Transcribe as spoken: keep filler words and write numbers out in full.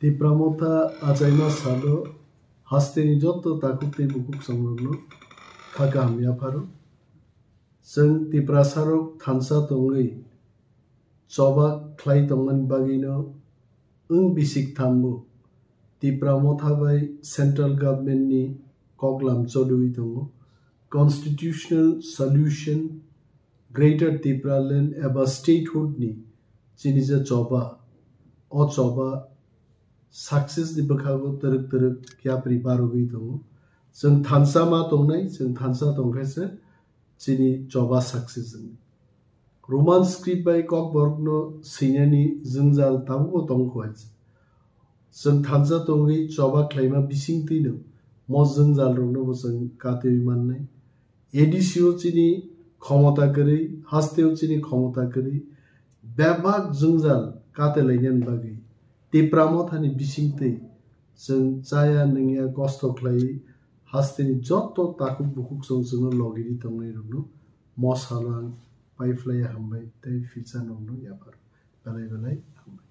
Tipra Motha achaima salo hasteni jotto takhuk tei bukhuk songrokno kha kaham yapharo. Chwng Tiprasarok thansa tongwi choba khlai tongmani bagwino wng bisik thambo Tipra Motha bai Central Government ni koklam choliwi tongo. Constitutional Solution, Greater Tipraland eba Statehood ni chini je choba, o choba success ni bwkhago twrwk twrwk yapri barogwi tongo. Chwng thansa ma tongnai, chwng thansa tongkhe se chini choba success wngwi. Roman script bai kokborokno swinani jwngjal tabukbo tongkho hai se. Chwng thansa tongwi choba khlaima bisingtwino mo jwngjalrokno bo chwng katwi mannai. A D C o chini khomota kwrwi, hasteo chini khomota kwrwi, bebak jwngjal katelainani bagwi Tipra Mothani bisingtwi chwng chaya nungya kosto khlaiwi hasteni jotto takhuk bukhuk chwng chwngno logiri tongnairokno mo salo ang paiphlaiya hambai tei phicha nokno yapar belai belai hambai.